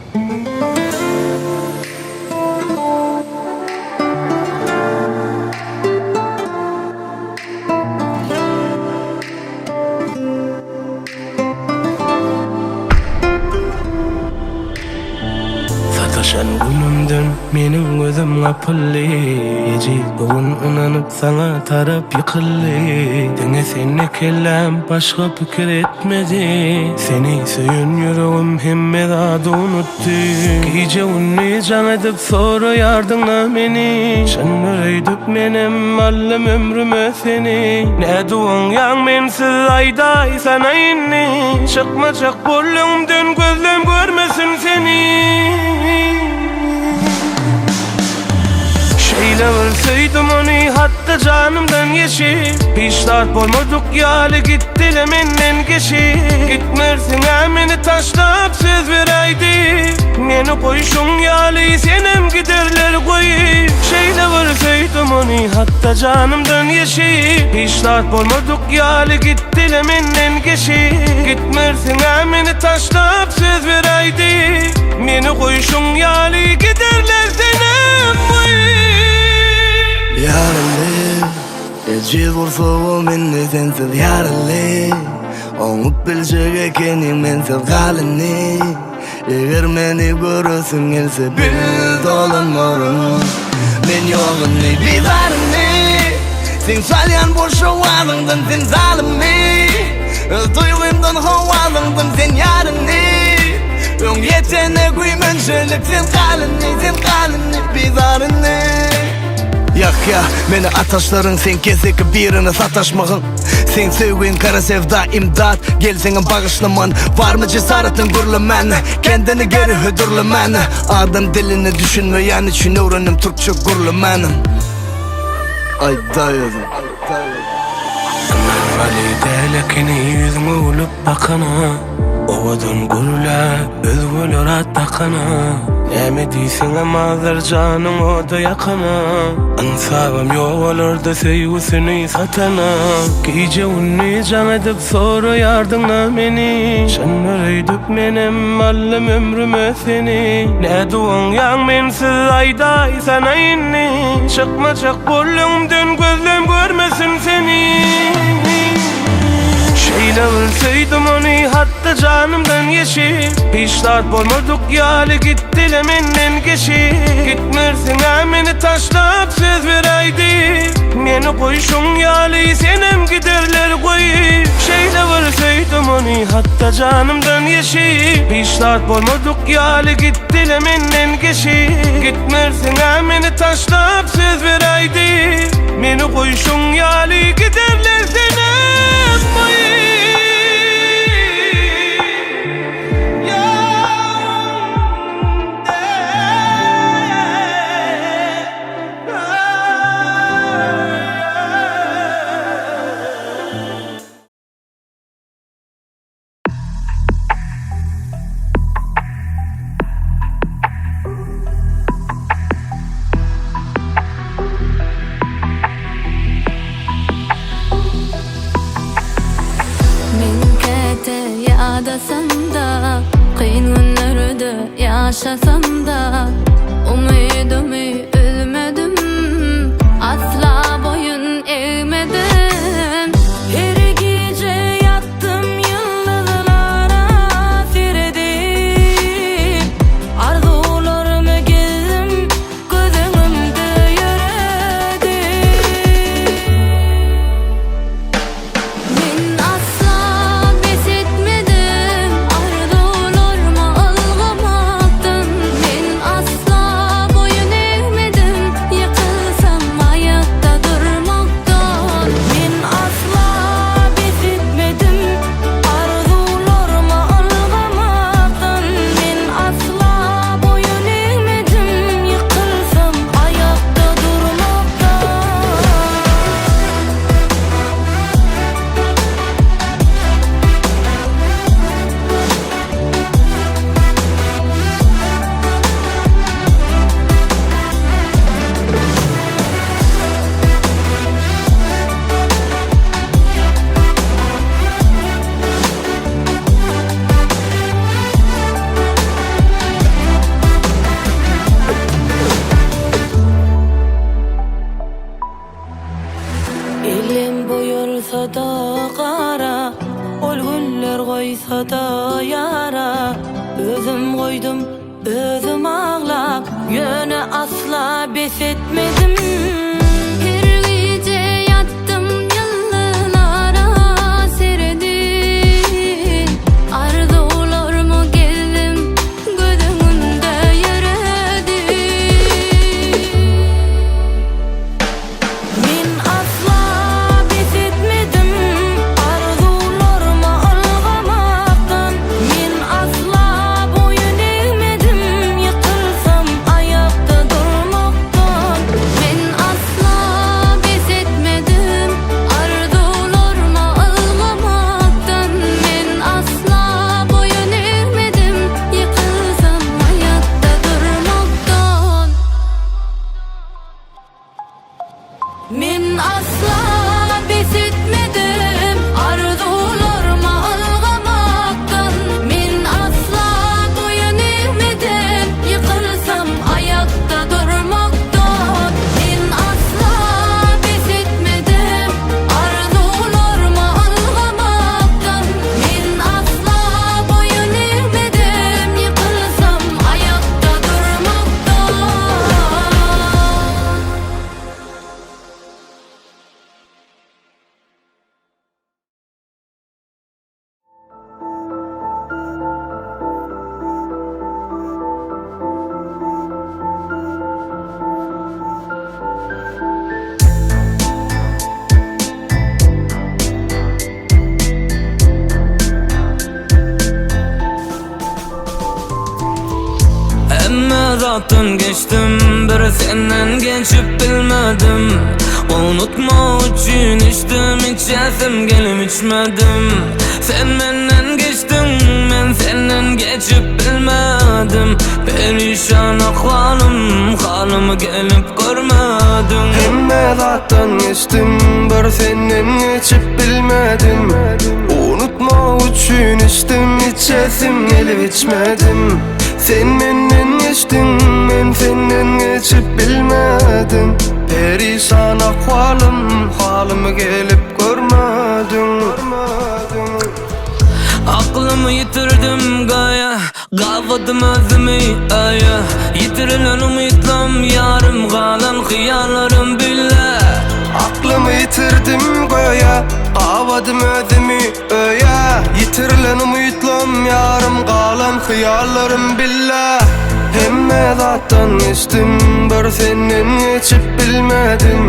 Sataşan günümden meniň gözüm gapyldy Ejiz bu gün ynanyp saňa tarap ýykyldy Diňe sende kelläm başga pikir etmedi Seni söýen ýüregim hemme zady unutdy Gije-gündiz jaň edip soraýardyň-a meni Çyndyr öýdüp menem aldym ömrüme seni Nädip oňýaň mensiz aýdaýsana indi Çykmajak bol öňümden gözlem görmesin seni Şeýle bir söýdüm ony hatda janymdan geçip Hiç zat bolmadyk ýaly gitdile menden geçip Gitmersiň-ä meni taşlap söz beräýdi Meni goýşuň ýaly senem giderler goýup Şeýle bir söýdüm ony hatda janymdan geçip Hiç zat bolmadyk ýaly gitdile menden geçip Gitmersiň-ä meni taşlap söz beräýdi Meni goýşuň ýaly giderler senem goýup. Ýaraly, ejiz gursagym indi sensiz ýaraly Oňup biljek ekeniň mensiz galyny Eger meni göresiň gelse bil dolanmaryn Men ýok indi bizaryny Seň çalýan boş owazyňdan sen zalymmy Öz duýgymdan howazyňdan sen ýaryny Öň ýetene güýmenjelik sen galyny Sen galyny bizaryny Ýakýa meni ataşlaryň sen keseki birine sataşmagyň Seň söýgüň gara sewda imdat Gelseňem bagyşlaman Barmy jesaretin gürlemän Kendini geri hödürlemän Adam diline düşünmeýän üçin öwrendim türkçe gürlemäni Aýdaý özüň. Ynanmaly däl ekeni ýüzüňe gülüp bakana Owadan gürle özgeler at dakana Näme diýseňem azar janyň oda ýakana Ynsabam ýok olarda söýgüsini satana Gije-gündiz jaň edip soraýardyň-a meni Çyndyr öýdüp menem aldym ömrüme seni Nädip oňýaň mensiz aýdaýsana indi Çykmajak bol öňümden gözlem görmesin seni Şeýle bir söýdüm ony hatda janymdan geçip Hiç zat bolmadyk ýaly gitdile menden geçip Gitmersiň-ä meni taşlap söz beräýdi Meni goýşuň ýaly senem giderler goýup Şeýle bir söýdüm ony hatda janymdan geçip Hiç zat bolmadyk ýaly gitdile menden geçip Gitmersiň-ä meni taşlap söz beräýdi Meni goýşuň ýaly giderler senem goýup. Men käte ýadasam-da, Kyn günlerde ýaşasam-da, Umydymy üzmedim, Asla boýun egmedim. Her gije ýatdym ýyldyzlara seredip, Arzuwlarymy gezdim göz öňümde ýöredi. Men asla bes etmedim arzuwlaryma ylgamakdan, Men asla boýun egmedim. goýsa-da ýara Özüm goýdum, özüm aglap Ýöne asla bes etmedim. Her gije ýatdym ýyldyzlara seredip Arzuwlarmy gezdim göz öňümde ýöredi. Men asla bes etmedim arzuwlaryma ylgamakdan Men asla boýun egmedim ýykylsam aýakda durmakdan Men asla bes etmedim arzuwlaryma ylgamakdan Men asla boýun egmedim ýykylsam aýakda durmakdan. Men asla bes etmedim arzuwlaryma ylgamakdan Men asla boýun egmedim ýykylsam aýakda durmakdan Men asla bes etmedim arzuwlaryma ylgamakdan Men asla boýun egmedim ýykylsam aýakda durmakdan. Hemme zatdan geçdim bir senden geçip bilmedim Unutma üçin içdim içesim gelip içmedim Sen menden geçdiň men senden geçip bilmedim Perişan ahwalym halymy gelip görmediň Hemme zatdan geçdim bir senden geçip bilmedim Unutma üçin içdim içesim gelip içmedim Sen menden geçdiň men senden geçip bilmedim Perişan ahwalym halymy gelip görmediň Aklymy ýitirdim gaýa Gabadym özümi öýe Ýitirilen umytlam ýarym galan hyýallarym bile Aklymy ýitirdim göýä Gabadym özümi öýe Ýitirilen umytlam ýarym galan hyýallarym bile Hemme zatdan geçdim bir senden geçip bilmedim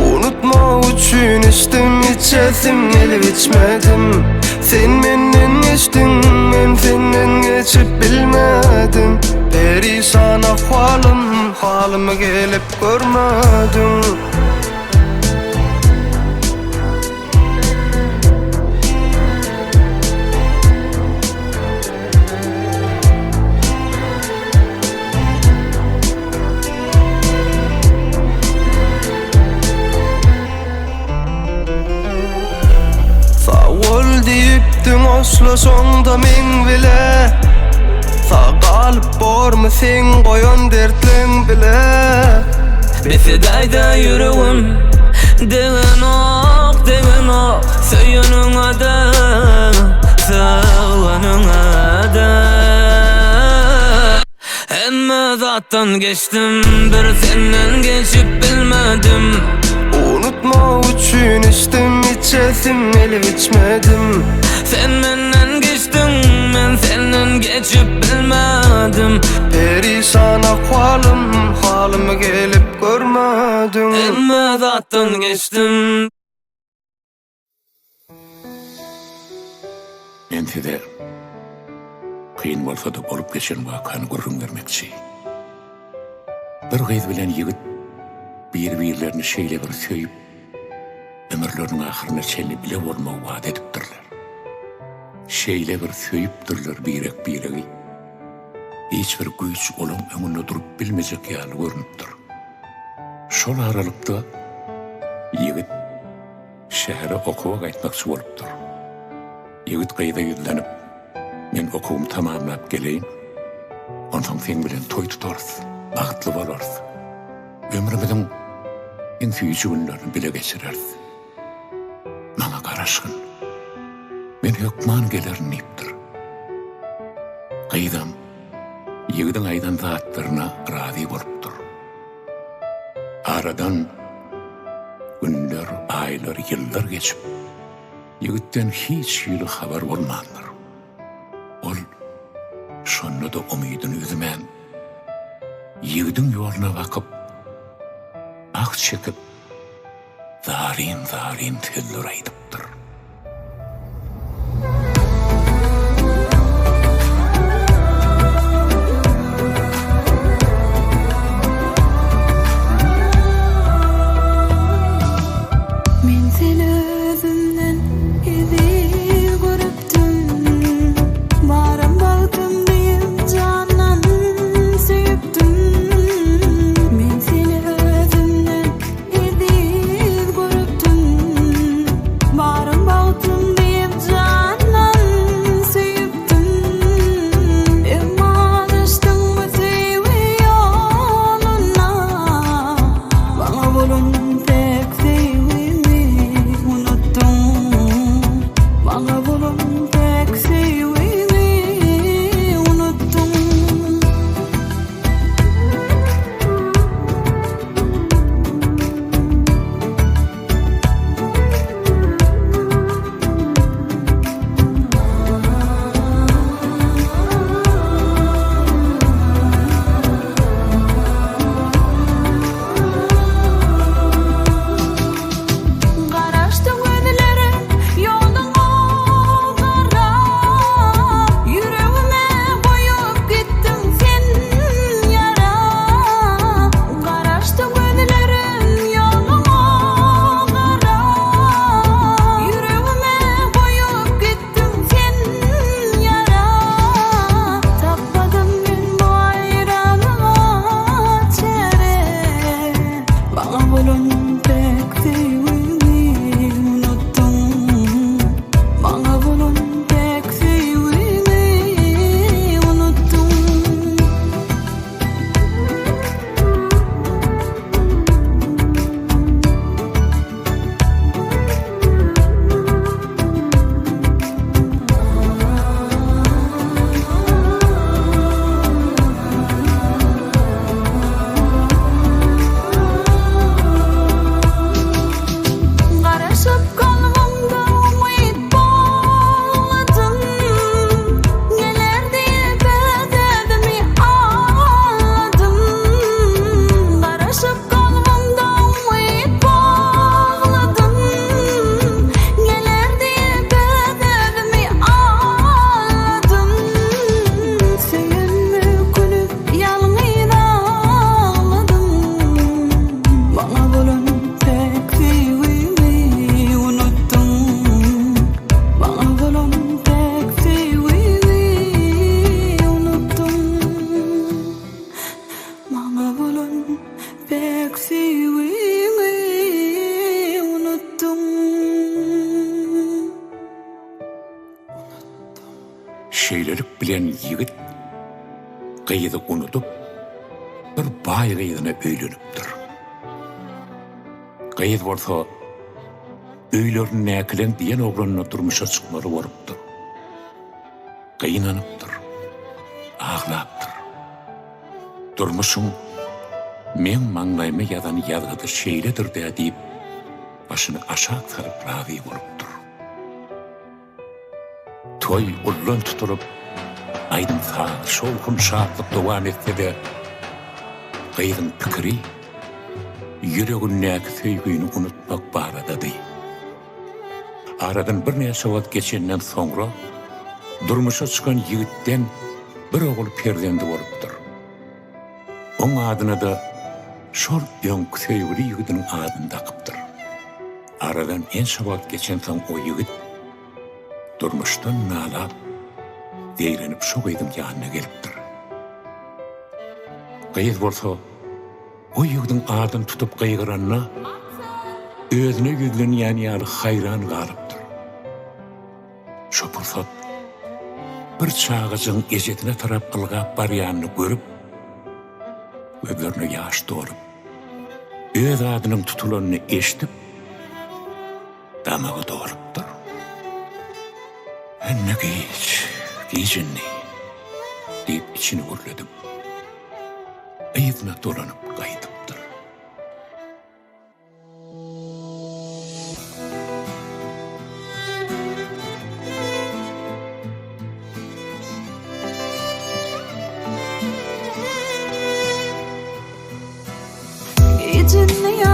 Unutmak üçin içdim içesim gelip içmedim Sen menden geçdiň, men senden geçip bilmedim Perişan ahwalym, halymy gelip görmediň. Sag bol diýipdiň hoşlaşaňda meň bile Sag galyp bormy seň goýan dertleň bile Bes edäýdä ýüregim Degenok, degenok Söýeniňe-de, sögeniňe-de Hemme zatdan geçdim bir senden geçip bilmedim Unutmak üçin içdim içesim gelip içmedim Sen menden geçdiň men senden geçip bilmedim Perişan ahwalym halymy gelip görmediň Hemme zatdan geçdim. Men size kyn bolsa-da bolup geçen wakany gürrüň bermekçi. Bir gyz bilen ýigit bir-birlerini şeýle bir söýüp, ömürleriniň ahyryna çenli bile bolmagy wada edipdirler. Şeýle bir söýüpdirler birek-biregi, hiç bir güýç olaň öňünde durup bilmejek ýaly görnüpdir. Şol aralykda ýigit şähere okuwa gaýtmakçy bolupdyr. Ýigit gyza ýüzlenip, Men okuwymy tamamlap geleýin, onsoň seň bilen toý tutarys, bagtly bolarys. Ömrümiziň iň süýji günlerini bile geçireris. Maňa garaşgyn. Men hökman gelerin diýipdir. Gyzam ýigidiň aýdan zatlaryna razy bolupdyr. Aradan günler, aýlar, ýyllar geçip, ýigitden hiç hili habar bolmandyr. Ol şonda-da umydyny üzmän, ýigidiň ýoluna bakyp, ah çekip, zaryn-zaryn sözler aýdypdyr. Men seni özümden eziz görüpdim Barym bagtym diýip jandan söýüpdim Men seni özümden Eziz görüpdim, Barym bagtym diýip jandan söýüpdim. Emma azaşdyň bu söýgi ýolunda, Maňa bolan päk söýgimi unutdyň. Maňa bolan päk söýgimi unutdyň. Garaşdy gözlerim ýoluňa garap, Ýüregime goýup gitdiň sen ýara. Garaşdy gözlerim ýoluňa garap, Ýüregime goýup gitdiň sen ýara. Tapmadym men bu aýralyga çäre. Maňa bolan päk söýgüňi unutdyň Maňa bolan päk söýgüňi unutdyň. Garaşyp kalbymda umyt bagladym Geler diýip öz-özümi aldadym Garaşyp kalbymda umyt bagladym Geler diýip öz-özümi aldadym Söýenme gülüp ýalňyz agladym Maňa bolan päk söýgümi unutdyň Maňa bolan päk söýgümi unutdyň Maňa bolan päk söýgümi unutdyň. Şeýlelik bilen ýigit gyzy unudyp, bir baý gyzyna öýlenipdir. Gyz bolsa öýlerindäkileň diýen oglanyna durmuşa çykmaly bolupdyr. Gynanypdyr, aglapdyr. Durmuşyň meň maňlaýyma ýazan ýazgydy şeýledir-dä diýip, başyny aşak salyp razy bolupdyr. Toý ullan tutulyp, aýdym-saz, şowhun-şatlyk dowam etse-de, gyzyň pikiri ýüregindäki söýgini unutmak baradady. Aradan birnäçe wagt geçenden soňra, durmuşa çykan ýigitden bir ogul perzendi bolupdyr. Oň adyna-da şol öňki söýgüli ýigidiniň adyny dakypdyr. Aradan ençe wagt geçensoň o ýigit durmuşdan nalap, zeýrenip şo gyzyň ýanyna gelipdir. Gyz bolsa o ýigidiň adyny tutup gygyranda özüne ýüzlenýän ýaly haýran galypdyr. Şo pursat bir çagajygyň ejesine tarap ylgap barýanyny görüp, gözlerine ýaş dolup, öz adynyň tutulanyny eşidip, damagy dolupdyr. Indi giç, giç indi, diýip içini gürledip, yzyna dolanyp gaýdypdyr. Gijini.